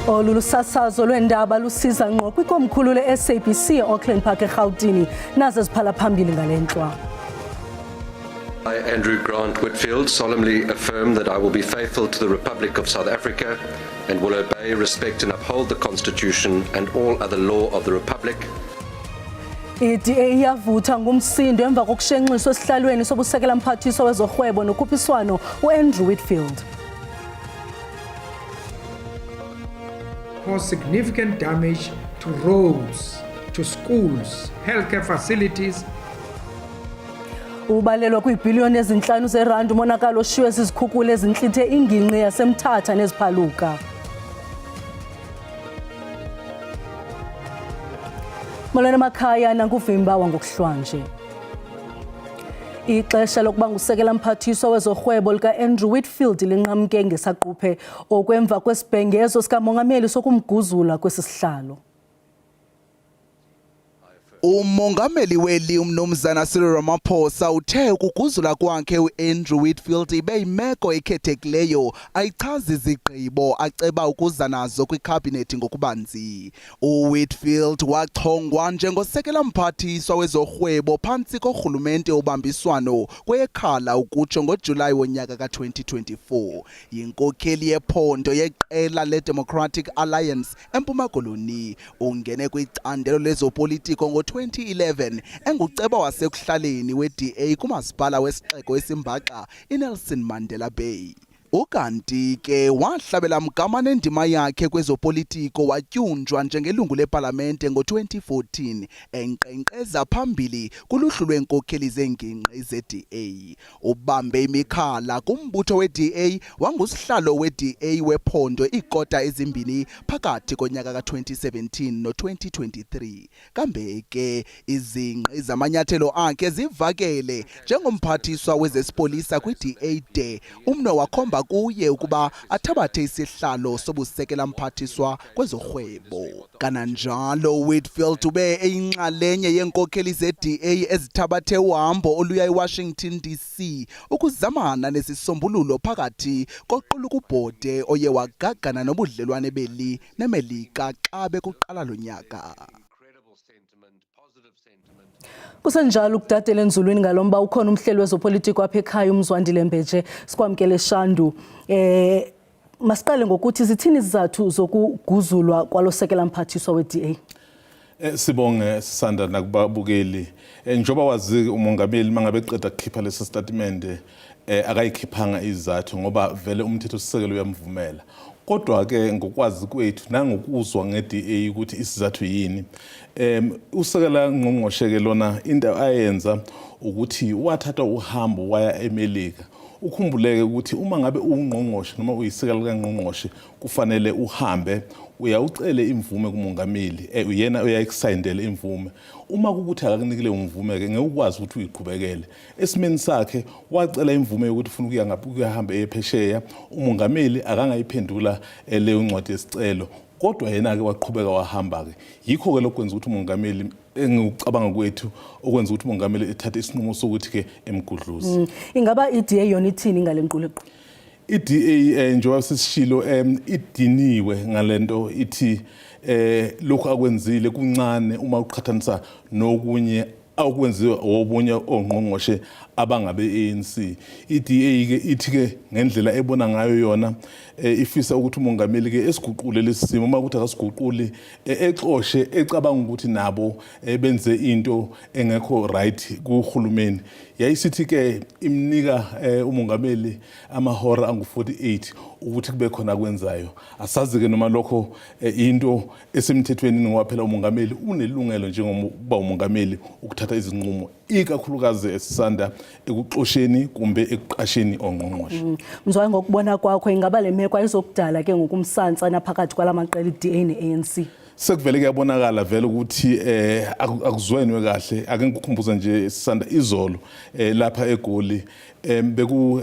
Olu lusasazo lweendaba lusiza ngqo kwikomkhulu le-SABC e-Auckland Park eRhawutini. Nazo ziphala phambili ngale ntlwa. I, Andrew Grant Whitfield, solemnly affirm that I will be faithful to the Republic of South Africa and will obey, respect and uphold the Constitution and all other law of the Republic. I-DA iyavutha ngumsindo emva kokushenxiswa esihlalweni sobusekela mphathiswa wezorhwebo nokhuphiswano uAndrew Whitfield. Cause significant damage to roads, to schools, healthcare facilities. Ubalelwa kwiibhiliyoni ezintlanu zerandi umonakalo oshiywe zizikhukula ezintlithe ingingqi yaseMthatha neziphaluka. Molweni emakhaya, nankuvimba wangokuhlwanje. Ixesha lokuba ngusekela mphathiswa wezorhwebo lika-Andrew Whitfield linqamke ngesaquphe okwemva kwesibhengezo sikamongameli sokumguzula kwesi sihlalo. Umongameli weli uMnumzana Cyril Ramaphosa uthe ukuguzula kwakhe uAndrew Whitfield ibe yimeko ekhethekileyo ayichazi zigqibo aceba ukuza nazo kwikhabhinethi ngokubanzi. UWhitfield wachongwa njengosekela mphathiswa wezorhwebo phantsi korhulumente wobambiswano kweyeKhala ukutsho ngoJulayi wonyaka ka-2024. Yinkokheli yephondo yeqela leDemocratic Alliance eMpuma Koloni. Ungene kwicandelo lezopolitiko ngo-2011 enguceba wasekuhlaleni weDA kumasipala wesixeko esimbaxa iNelson Mandela Bay. Ukanti ke wahlabela mgama nendima yakhe kwezopolitiko watyunjwa njengelungu lepalamente ngo-2014 enkqenkqeza phambili kuluhlu lweenkokheli zeengingqi zeDA. Ubambe imikhala kumbutho weDA wangusihlalo weDA wephondo iikota ezimbini phakathi konyaka ka-2017 no-2023. Kambe ke izingqi zamanyathelo akhe zivakele njengomphathiswa wezesipolisa kwiDA de umnwe wakhomba kuye ukuba athabathe isihlalo sobusekela mphathiswa kwezorhwebo. Kananjalo uWhitfield ube eyinxalenye yeenkokheli zeDA ezithabathe uhambo oluya eWashington DC ukuzamana nesisombululo phakathi koqulukubhode oye wagagana nobudlelwane beli neMelika xa bekuqala lo nyaka. Kusenjalo ukudadela enzulwini ngalo mba ukhona umhleli wezopolitiko apha ekhaya uMzwandile Mbeje. Sikwamkele Shandu. Masiqale ngokuthi zithini izizathu zokuguzulwa kwalo sekela mphathiswa we-DA? Sibonge sisanda nakubabukeli. Njengoba wazi umongameli mangabe eqeda kukhipha lesi statement akayikhiphanga izathu ngoba vele umthetho sisekelo uyamvumela. Kodwa ke ngokwazi kwethu nangokuzwa nge-DA ukuthi isizathu yini. Usekela ngqongqoshe ke lona into ayenza ukuthi wathatha uhambo waya eMelika. Ukhumbuleke ukuthi uma ngabe uwungqongqoshe noma uyisekela likangqongqoshe kufanele uhambe uyawucele imvume kumongameli, uyena uyayikusayindela imvume. Uma kukuthi akakunikile imvume ke ngeke ukwazi ukuthi uyiqhubekele. Esimeni sakhe wacela imvume yokuthi ufuna ukuya ngaphi, ukuyahamba eye phesheya. Umongameli akangayiphendula leyo ncwadi yesicelo, kodwa yena ke waqhubeka wahamba ke. Yikho ke lokwenza ukuthi umongameli, engikucabanga kwethu okwenza ukuthi umongameli ethathe isinqumo sokuthi ke emgudluze. Ingaba i-DA yona ithini ngale nqulequ? I-DA njengoba sesishilo idiniwe ngalento, ithi lokhu akwenzile kuncane uma uqhathanisa nokunye okwenziwa obunye ongqongqoshe abangabe ANC. I-DA ke ithi ke ngendlela ebona ngayo yona ifisa ukuthi umongameli ke esiguqule lesi simo. Uma ukuthi akasiguquli, exoshe ecabanga ukuthi nabo benze into engekho right kuhulumeni. Yayisithi ke imnika umongameli amahora angu-48 ukuthi kube khona akwenzayo. Asazi ke noma lokho into esemthethweni, ngoba phela umongameli unelungelo njengoba umongameli ukuthatha izinqumo, ikakhulukazi esisanda ekuxosheni kumbe ekuqasheni ongqongqoshe. Mzwayi, ngokubona kwakho ingaba le meko ayizokudala ke ngokumsantsa naphakathi kwala maqela i-DA ne-ANC? Sekuvele kuyabonakala vele ukuthi akuzwenwe kahle. Ake ngikukhumbuze nje sisanda, izolo lapha eGoli Beku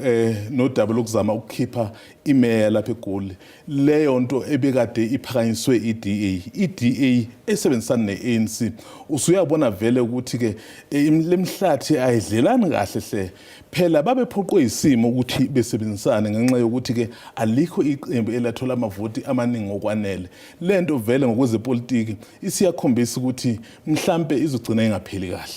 nodaba lokuzama ukukhipha imeya lapha eGoli, leyo nto ebekade iphakanyiswe iDA, iDA esebenzisana neANC. Usuyabona vele ukuthi ke lemhlathi ayidlelani kahle hle. Phela babephoqwe isimo ukuthi besebenzisane ngenxa yokuthi ke alikho iqembu elathola amavoti amaningi ngokwanele. Lento vele ngokwezepolitiki isiyakhombisa ukuthi mhlambe izogcina ingapheli kahle.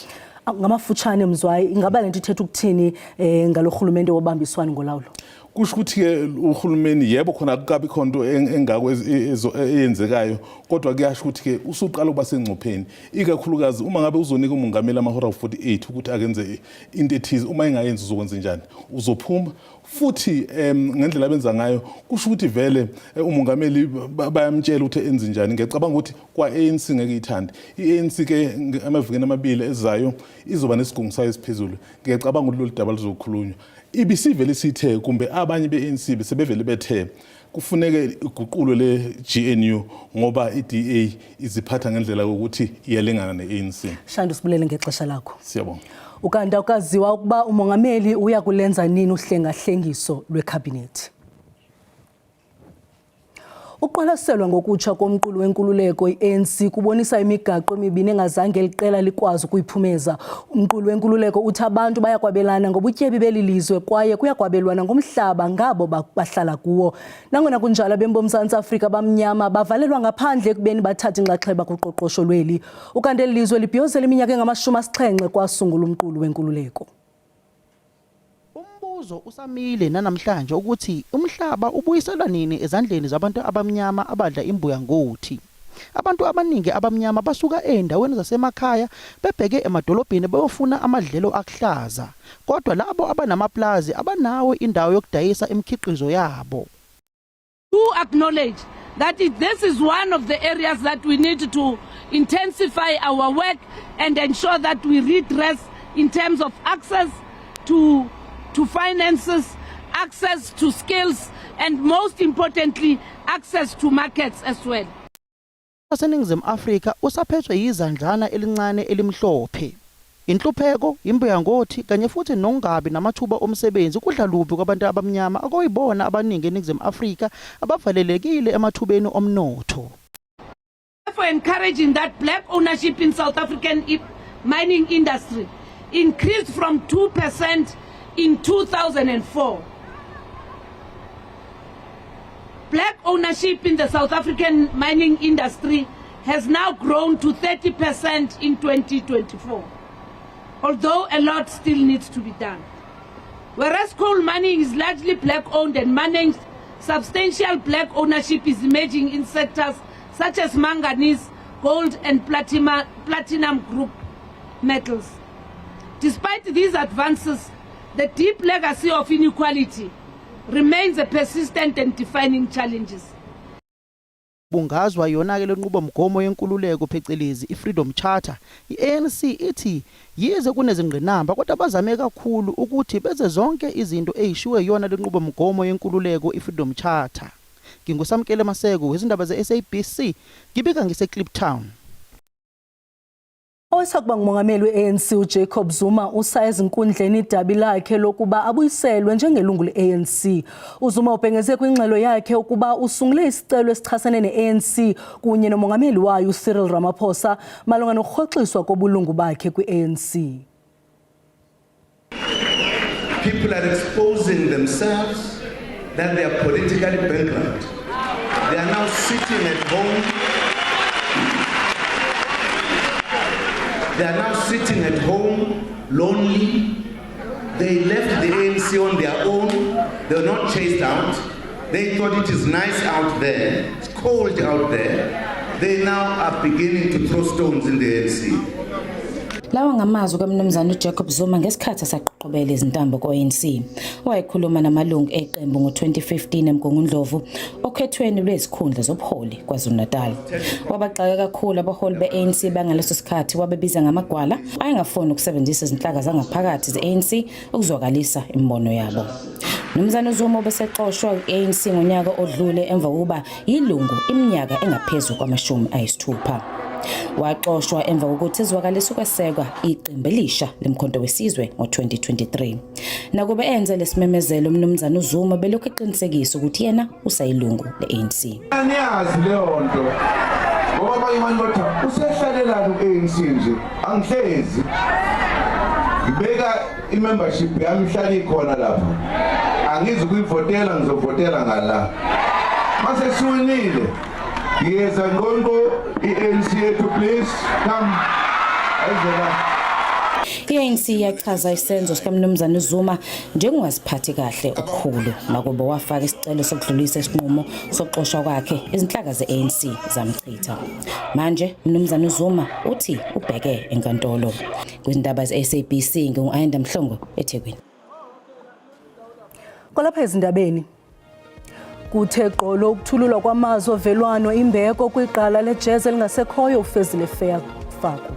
Ngamafutshane Mzwayi, ingaba lento ithetha ukuthini ngalo rhulumente wobambiswano ngolawulo? Kusho ukuthi-ke uhulumeni, yebo khona akukabi khona into engako eyenzekayo, kodwa kuyasho ukuthi-ke usuqala ukuba sengcupheni, ikakhulukazi uma ngabe uzonika umongameli amahora awu-48 ukuthi akenze into ethize. Uma engayenzi, uzokwenza njani? Uzophuma futhi ngendlela abenza ngayo. Kusho ukuthi vele umongameli bayamtshela ukuthi enze njani. Ngiyacabanga ukuthi kwa-ANC ngeke ithande. I-ANC ke emavikini amabili ezayo izoba nesigungu sayo esiphezulu. Ngiyacabanga ukuthi lolu daba luzokhulunywa. Ibisivele sithe kumbe abanye be-ANC sebevele bethe kufuneke iguqulwe le GNU ngoba i-DA iziphatha ngendlela yokuthi iyalingana ne-ANC. Shandu, sibulele ngexesha lakho. Siyabonga. Ukanti awukaziwa ukuba umongameli uya kulenza nini uhlengahlengiso lwekhabhinethi. Uqwalaselwa ngokutsha komqulu wenkululeko i-ANC kubonisa imigaqo emibini engazange liqela likwazi ukuyiphumeza. Umqulu wenkululeko uthi abantu bayakwabelana ngobutyebi beli lizwe kwaye kuyakwabelwana ngomhlaba ngabo bahlala kuwo. Nangona kunjalo, abemi boMzantsi Afrika bamnyama bavalelwa ngaphandle ekubeni bathathe inxaxheba kuqoqosho lweli. Ukanti eli lizwe libhiyozela iminyaka engama-70 kwasungula umqulu wenkululeko. Umbuzo usamile nanamhlanje ukuthi umhlaba ubuyiselwa nini ezandleni zabantu abamnyama abadla imbuya ngothi. Abantu abaningi abamnyama basuka ezindaweni zasemakhaya bebheke emadolobheni beyofuna amadlelo akuhlaza. Kodwa labo abanamaplazi abanawo indawo yokudayisa imikhiqizo yabo. Do acknowledge that this is one of the areas that we need to intensify our work and ensure that we redress in terms of access to finances, access to skills, and most importantly, access to markets as well. WaseNingizimu Afrika usaphethwe yizandlana elincane elimhlophe. Inhlupheko, imbuya ngothi kanye futhi nokungabi namathuba omsebenzi kudla lubi kwabantu abamnyama okuyibona abaningi eNingizimu Afrika abavalelekile emathubeni omnotho. For encouraging that black ownership in South African mining industry increased from 2% in 2004. Black ownership in the South African mining industry has now grown to 30% in 2024, although a lot still needs to be done. Whereas coal mining is largely black owned and managed, substantial black ownership is emerging in sectors such as manganese, gold, and platinum group metals. Despite these advances, the deep legacy of inequality remains a persistent and defining challenges. Bungazwa yona-ke lenqubomgomo yenkululeko, phecelezi i-Freedom Charter. I-ANC ithi yize kunezingqinamba, kodwa bazame kakhulu ukuthi benze zonke izinto eyishiwe yona lenqubomgomo yenkululeko, i-Freedom Charter. NginguSamkele Maseko wezindaba ze-SABC, ngibika ngise-Kliptown. Owayesakuba ngumongameli we-ANC uJacob Zuma usa ezinkundleni idabi lakhe lokuba abuyiselwe njengelungu le-ANC. UZuma ubhengeze kwingxelo yakhe ukuba usungule isicelo esichasene ne-ANC kunye nomongameli wayo uCyril Ramaphosa malunga nokurhoxiswa kobulungu bakhe kwi-ANC. People are exposing themselves that they are politically bankrupt. They are now sitting at home. They are now sitting at home, lonely. They left the ANC on their own. They were not chased out. They thought it is nice out there. It's cold out there. They now are beginning to throw stones in the ANC. Lawa ngamazwi kaMnumzane uJacob Zuma ngesikhathi esaqoqobela izintambo ko-ANC. Wayekhuluma namalungu eqembu ngo-2015 eMgungundlovu okhethweni lwezikhundla zobuholi KwaZulu-Natal. Wabagxeka kakhulu abaholi be-ANC bangaleso sikhathi, wabebiza ngamagwala ayengafuni ukusebenzisa izinhlaka zangaphakathi ze-ANC ukuzwakalisa imibono yabo. Mnumzane uZuma ubesexoshwa i-ANC ngonyaka odlule emva kokuba yilungu iminyaka engaphezu kwamashumi ayisithupha. Waxoshwa emva kokuthi ezwakalisa ukwesekwa iqembu elisha leMkhonto weSizwe ngo-2023. Nakuba enze lesimemezelo uMnumzane uZuma belokhu eqinisekisa ukuthi yena usayilungu le-ANC. Aniyazi leyo nto ngoba abanye abantu bathi usehlalelani u-ANC nje angihlezi ngibeka i-membership yami ihlale ikhona lapha angizi kuyivotela ngizovotela ngala mase siwinile ngiyeza ngqonqo i-ANC yethu please come ayizela. I-ANC yachaza isenzo sikaMnumzane Zuma njengongaziphathi kahle okukhulu nakuba wafaka isicelo sokudlulisa isinqumo sokuxoshwa kwakhe izinhlaka ze-ANC zamchitha. Manje uMnumzane Zuma uthi ubheke enkantolo. Kwizindaba ze-SABC ngingu-Ayanda Mhlongo eThekwini. Kwalapha ezindabeni kuthe gqolo ukuthululwa kwamazwi ovelwano imbeko kwigqala lejazz elingasekhoyo uFezile Feya Faku.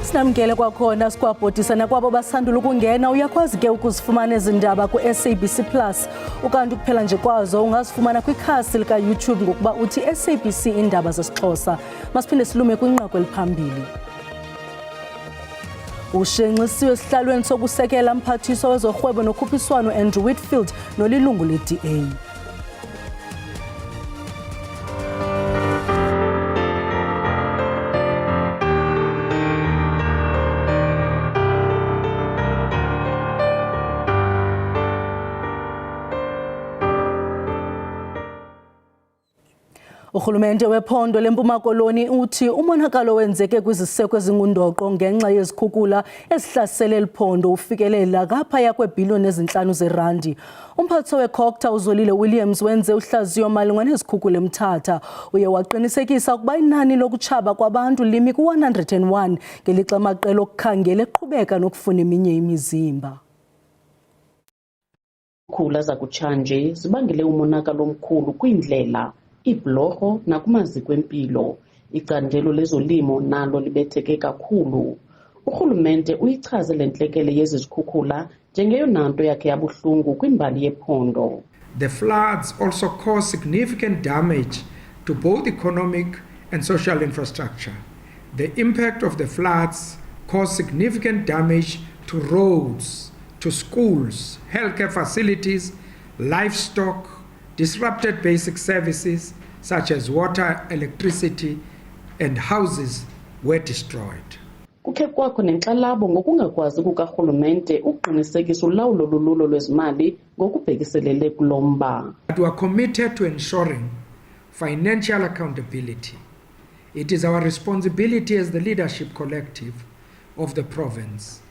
Sinamkele kwakhona sikwabhodisa nakwabo basandula ukungena uyakwazi ke ukuzifumana ezi ndaba ku-SABC Plus ukanti kuphela nje kwazo ungazifumana kwikhasi lika-YouTube ngokuba uthi SABC Indaba zesiXhosa. Masiphinde silume kwinqaku eliphambili. Ushenxisiwe esihlalweni sokusekela mphathiswa wezorhwebo nokhuphiswano Andrew Whitfield nolilungu le-DA. Urhulumente wephondo leMpuma Koloni uthi umonakalo wenzeke kwiziseko ezingundoqo ngenxa yezikhukula ezihlasele liphondo ufikelela ngaphaya kweebhiliyoni ezintlanu zerandi. Umphathiswa weCogta uZolile Williams wenze uhlaziyo malunga nezikhukula eMthatha. Uye waqinisekisa ukuba inani lokutshaba kwabantu limi ku-101 ngelixa amaqela okukhangela eqhubeka nokufuna eminye imizimba. Izikhukula zakutshanje zibangele umonakalo omkhulu kwiindlela, iibhulorho nakumaziko empilo. Icandelo lezolimo nalo libetheke kakhulu. Urhulumente uyichaze le ntlekele yezi zikhukhula njengeyona nto yakhe yabuhlungu kwimbali yephondo. The floods also caused significant damage to both economic and social infrastructure. The impact of the floods caused significant damage to roads, to schools, healthcare facilities, livestock, disrupted basic services such as water, electricity, and houses were destroyed. Kukhe kwakho nenkxalabo ngokungakwazi kukarhulumente ukuqinisekisa ulawulo lululo lwezimali ngokubhekiselele kulo mba. But we are committed to ensuring financial accountability. It is our responsibility as the leadership collective of the province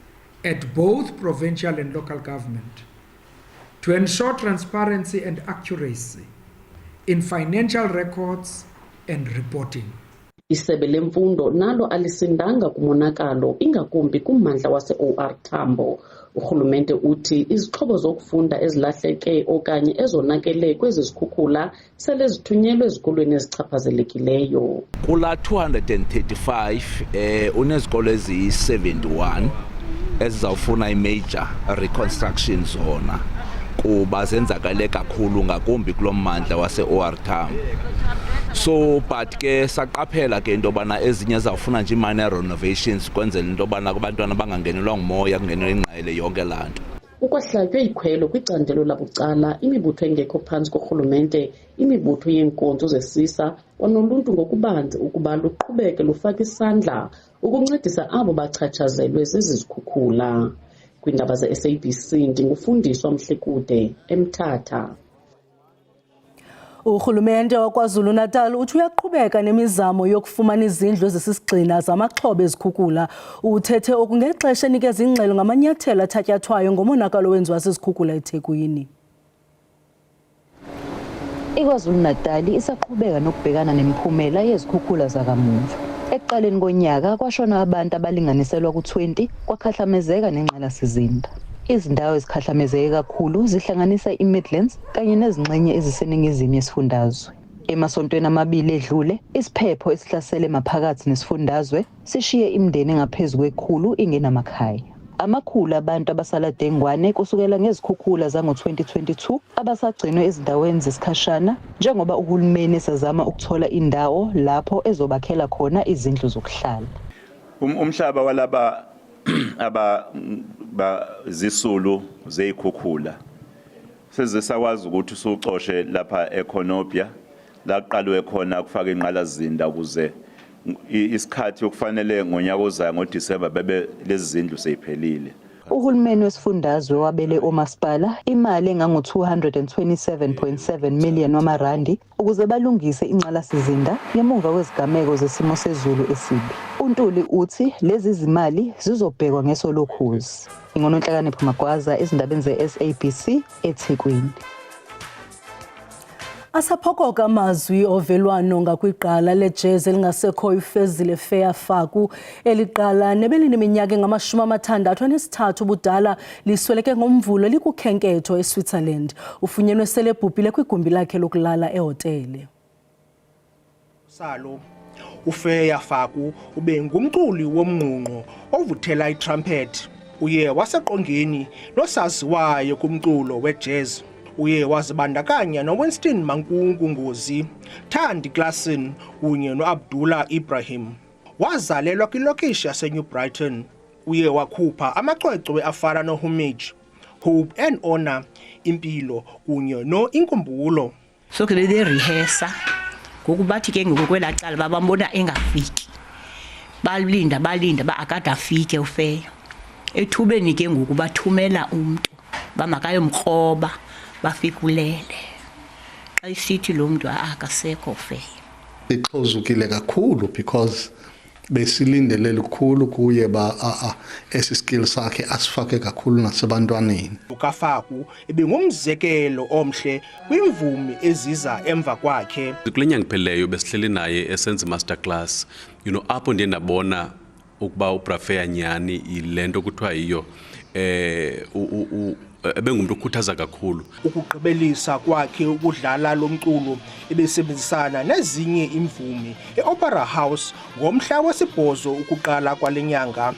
at both provincial and local government to ensure transparency and accuracy in financial records and reporting. Isebe lemfundo nalo alisindanga kumonakalo ingakumbi kummandla wase-OR Tambo. Urhulumente uthi izixhobo zokufunda ezilahleke okanye ezonakele kwezi zikhukhula sele zithunyelwe ezikolweni ezichaphazelekileyo. Kula 235 unezikolo eziyi-71 ezizawufuna i-major reconstruction zona kuba zenzakale kakhulu ngakumbi kulo mmandla wase-OR Tambo. So but ke saqaphela ke into yobana ezinye zawufuna nje i-minor renovations kwenzela into yobana abantwana bangangenelwa ngumoya, kungenelwa ingqele yonke laa nto. Ukwahlatywe ikhwelo kwicandelo labucala, imibutho engekho phantsi korhulumente, imibutho yeenkonzo zesisa kwanoluntu ngokubanzi ukuba luqhubeke lufake isandla ukuncedisa abo bachatshazelwe zezi zikhukhula. Kwiindaba ze-SABC ndingufundiswa Mhlekude eMthatha. Urhulumente waKwaZulu-Natal uthi uyaqhubeka nemizamo yokufumana izindlu ezisisigxina zamaxhoba ezikhukula. Uthethe oku ngexesha enikeza ingxelo ngamanyathelo athatyathwayo ngomonakalo owenziwa zizikhukula eThekwini. IKwaZulu-Natal isaqhubeka nokubhekana nemiphumela yezikhukhula zakamuva. Ekuqaleni konyaka kwashona abantu abalinganiselwa ku-20 kwakhahlamezeka nengqalasizinda. Izindawo ezikhahlamezeke kakhulu zihlanganisa i-Midlands kanye nezingxenye eziseningizimu yesifundazwe. Emasontweni amabili edlule, isiphepho esihlasele maphakathi nesifundazwe sishiye imindeni engaphezu kwekhulu ingenamakhaya. Amakhulu abantu abasala dengwane kusukela ngezikhukhula zango-2022 abasagcinwe ezindaweni zesikhashana njengoba uhulumeni esazama ukuthola indawo lapho ezobakhela khona izindlu zokuhlala. Umhlaba walaba aba zisulu zeyikhukhula seze sakwazi ukuthi usucoshe lapha eCornubia la kuqalwe khona ukufaka inqalazinda ukuze isikhathi okufanele ngonyaka ozayo ngoDisemba bebe lezi zindlu seyiphelile. Uhulumeni wesifundazwe wabele omasipala imali engango-227.7 million wamarandi ukuze balungise ingqalasizinda ngemuva kwezigameko zesimo sezulu esibi. UNtuli uthi lezi zimali zizobhekwa ngeso lokhozi. NginguNonhlakanipho Magwaza ezindabeni ze-SABC eThekwini. Asaphokoka amazwi ovelwano ngakwigqala lejazz elingasekhoyo uFezile Feya Faku. Eli qala nebelineminyaka engama-63 ubudala lisweleke ngoMvulo likukhenketho eSwitzerland. Ufunyenwe sele ebhubhile kwigumbi lakhe lokulala ehotele. Salo uFeya Faku ube ngumculi womngqungqo ovuthela itrumpet. Uye waseqongeni nosaziwayo kumculo wejazz. Uye wazibandakanya noWinston Mankunku Ngozi, Thandi Klaasen kunye noAbdullah Ibrahim. Wazalelwa kwilokishi yaseNew Brighton. Uye wakhupha amacwecwe afana noHomage, Hope and Honor, Impilo kunye no-Inkumbulo. So ke beberihesa ngoku, bathi ke ngoku kwelaa cala babambona engafiki, balinda balinda ba akade afike uFeya. Ethubeni ke ngoku bathumela umntu bamakayomkroba, bafika ulele. Xa isithi lo mntu akasekho uFeya. Ixhozukile kakhulu because besilindele lukhulu kuye ba a esi skill sakhe asifake kakhulu nasebantwaneni. UkaFaku ebengumzekelo omhle kwimvumi eziza emva kwakhe. Kule nyanga iphelileyo besihleli naye esenza i-master class, apho ndiye ndabona ukuba uBra Feya nyhani yile nto kuthiwa yiyo, ebengumntu okhuthaza kakhulu. Ukugqibelisa kwakhe ukudlala lo mculo ebesebenzisana nezinye imvumi e-Opera House ngomhla wesibhozo ukuqala kwale nyanga,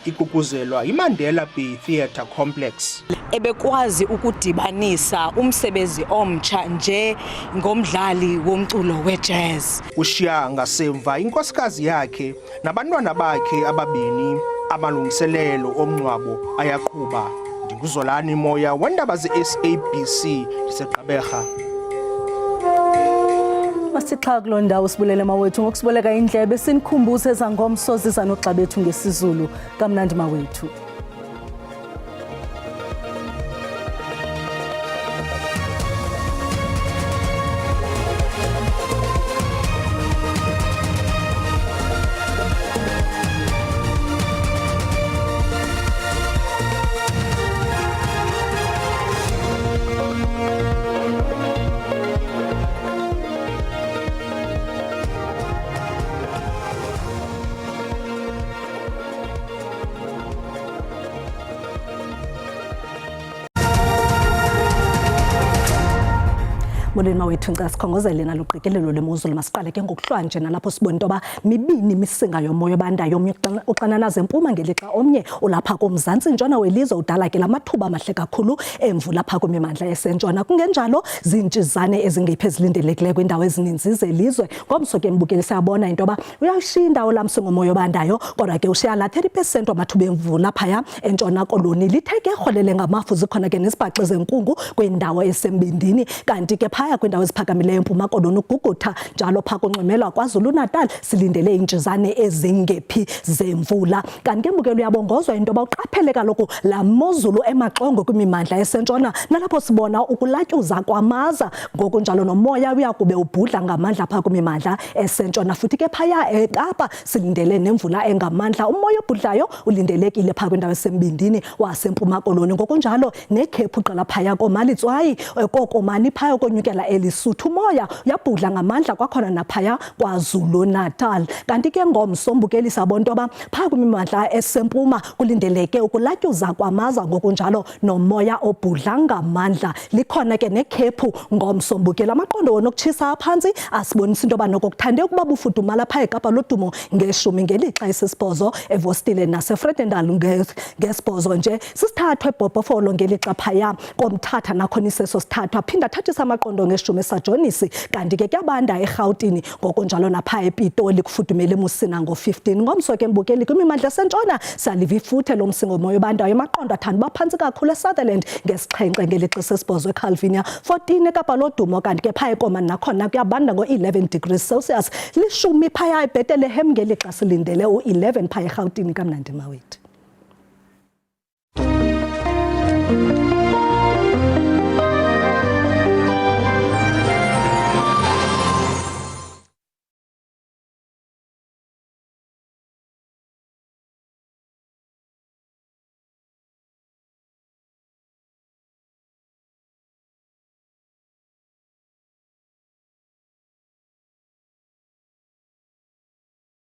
iququzelwa yiMandela Bay Theatre Complex. Ebekwazi ukudibanisa umsebenzi omtsha nje ngomdlali womculo wejazz. Ushiya ngasemva inkosikazi yakhe nabantwana bakhe ababini. Amalungiselelo omngcwabo ayaqhuba. NdinguZolani Moya wendaba ze-SABC ndiseGqeberha. Masixa kuloo ndawo sibulele mawethu ngokusiboleka indlebe, sinikhumbuze ezangomso ziza noxa bethu ngesiZulu. Kamnandi mawethu. Molweni mawethu, ngicela sikhongozele naluqikelelo lwemozulu. Masiqale ke ngokuhlwa nje nalapho sibona into yoba mibini imisinga yomoya obandayo, omnye uxananaza empuma ngelixa omnye ulapha kumzantsi ntshona welizwe, udala ke lamathuba amahle kakhulu emvula phaa kwimimandla esentshona. Kungenjalo ziintshizane ezingephi ezilindelekileyo kwiindawo ezininzi zelizwe. Ngomso ke mbukeli siyabona into yoba uyawushiya indawo la msinga omoya obandayo, kodwa ke ushiya la 30% wamathuba emvula phaya eNtshona Koloni. Lithe ke rholele ngamafu, zikhona ke nesibhaxi zenkungu kwindawo esembindini, kanti ke phaya kwindawo eziphakamileyo eMpuma Koloni ugugutha njalo phaa kunxweme KwaZulu-Natal silindele iintshizane ezingephi zemvula. Kanti ke mbukeli uyabongozwa into yoba uqaphele kaloku laa mozulu emaxongo kwimimandla esentshona nalapho sibona ukulatyuza kwamaza, ngokunjalo nomoya uyakube ubhudla ngamandla phaa kwimimandla esentshona. Futhi ke phaya eKapa silindele nemvula engamandla, umoya obhudlayo ulindelekile phaa kwindawo esembindini waseMpuma Koloni, ngokunjalo nekhephu qala phaya koMalitswayi, koKomani phaya konyukela. ukusukela eLisuthu. Umoya uyabhudla ngamandla kwakhona naphaya KwaZulu-Natal. Kanti ke ngomso, mbukeli, sabona into yoba phaa kwimimandla esempuma kulindeleke ukulatyuza kwamaza ngokunjalo nomoya obhudla ngamandla. Likhona ke nekhephu ngomso, mbukeli. Amaqondo wona okutshisa aphantsi asibonisa into yoba noko kuthande ukuba bufudumala phaa eKapa Lodumo ngeshumi, ngelixa isisibhozo eVostile naseFredendal ngesibhozo nje, sisithathu eBhobhofolo, ngelixa phaya koMthatha nakhona iseso sithathu. Aphinda athathisa amaqondo ngeshumi eSajonisi, kanti ke kuyabanda eRhawutini ngokunjalo napha ePitoli, kufudumele eMusina ngo-15. Ngomso ke, mbukeli, kwimimandla esentshona siyaliva ifuthe lomsi ngomoya obandayo. Amaqondo athanda uba phantsi kakhulu eSutherland ngesixhenxe, ngelixa sesibhozo eCalvinia, 14 eKapa Lodumo, kanti ke phaya eKomani nakhona kuyabanda ngo-11 degrees Celsius, 10 phaya eBethlehem, ngelixa silindele u-11 phaya eRhawutini. Kamnandi mawethu.